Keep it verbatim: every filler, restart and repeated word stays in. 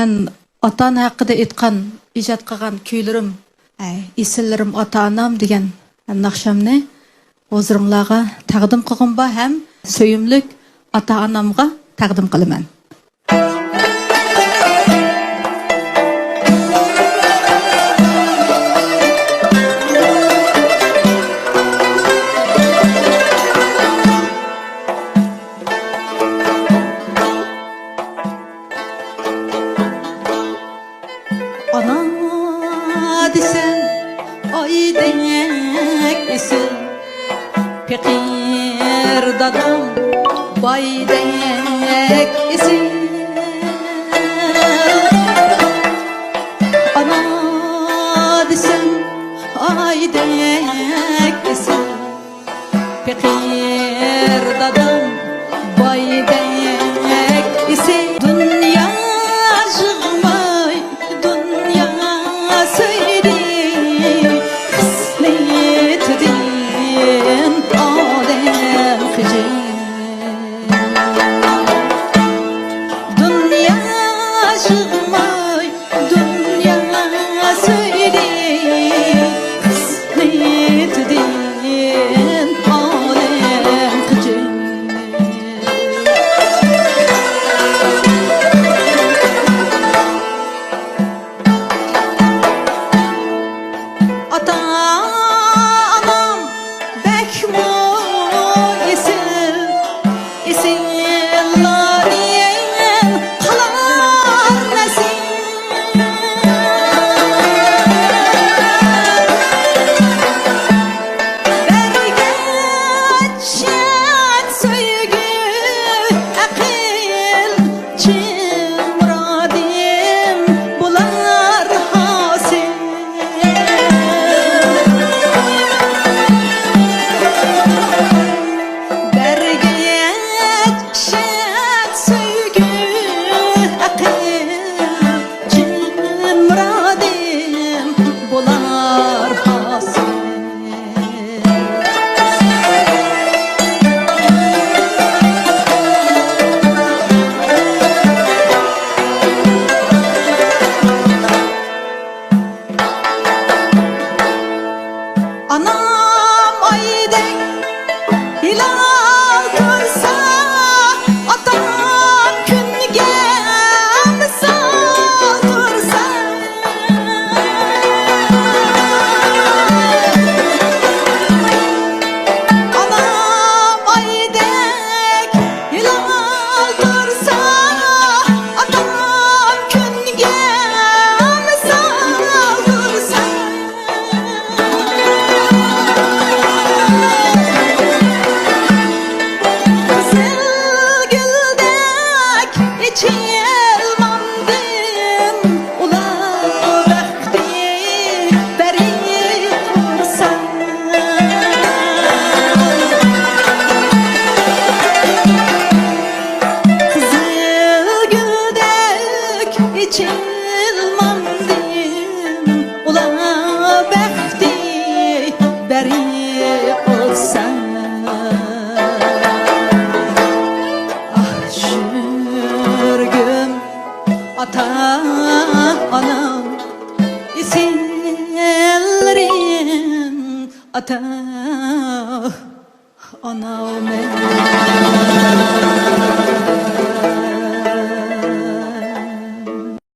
مەن ئاتا-ئانا ھەققىدە ئېيتقان، ئىجاد قىلغان كۈيلىرىم، ئە، ئېسىللىرىم ئاتا-ئانام دېگەن ناخشامنى ھۇزۇرۇڭلارغا تەقدىم قىلغۇم بار ھەم سۆيۈملۈك ئاتا-ئانامغا تەقدىم قىلىمەن. ئانا دېسەم، ئايدەك ئېسىل، پېقىر دادام بايدەك ئېسىل. ئانا دېسەم، ئايدەك ئېسىل، پېقىر دادام بايدەك ئېسىل. دۇنيا يىغماي، دۇنيا سۆيدى، خىسلىتىدىن ئالەم خىجىل. دۇنيا يىغماي، دۇنيا سۆيدى، خىسلىتىدىن ئالەم خىجىل. ئاتا-ئانام بەكمۇ ئېسىل، ئېسىللار دېگەن قالار نەسىل. بەرگەچ شەت سۆيگۈ، ئەقىل، چىن مۇرادىم بولار ھاسىل. بەرگەچ شەت سۆيگۈ، ئەقىل، چىن مۇرادىم بولار ھاسىل. ئانام ئايدەك ھىلال تۇرسا، ئاتام كۈنگە مىسال تۇرسا. ئانام ئايدەك ھىلال تۇرسا، ئاتام كۈنگە مىسال تۇرسا. قىزىل گۈلدەك ئېچىلمامدىم، ئۇلار بەختى بەرىپ تۇرسا. قىزىل گۈلدەك ئېچىلمامدىم، ئۇلار بەختى بەرىپ بولسا. ئاھ، شۈرگۈم ئاتا-ئانام، ئېسىللىرىم ئاتا-ئانام.